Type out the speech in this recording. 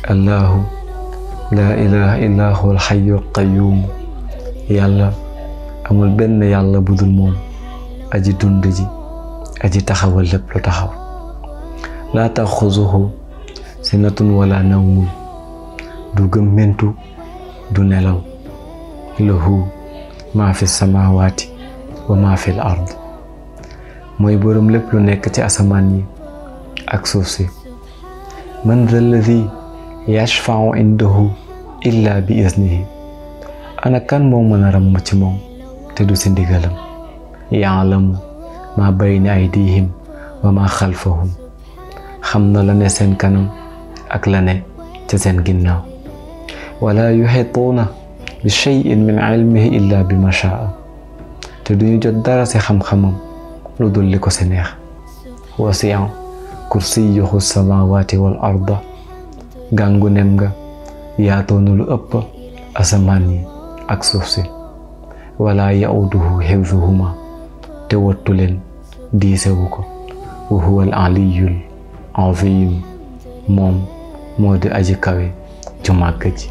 allahu laa ilaha illa huwal hayyul qayyum yàlla amul benn yàlla budul moom aji dund ji aji taxawal lépp lu taxaw laa taxuzuhu sinatun wala nawmun du gëmmentu du nelaw lahu maa fi samaawaati wa maa fi al-ard mooy boroom lépp lu nekk ci asamaan yi ak suuf si man dha alladi yashfa'u indahu illa bi iznihi ana kan moo mën a ràmm ci moom te du si ndigalam ya'lamu maa bayna aydihim wa maa xalfahum xam na la ne seen kanam ak la ne ca seen ginnaaw wala yuhituuna bi shay'in min ilmihi illa bi ma sha'a te duñu jot dara si xam-xamam lu dul li ko si neex wasi'a kursiyuhu samawati wal arda gàngu nem nga yaatoonu lu ëpp asamaan yi ak suuf si wala ya'uduhu hifzuhuma te wattu leen diisewu ko wa huwa al aliyyul azim moom moo di aji kawe ju màgg ji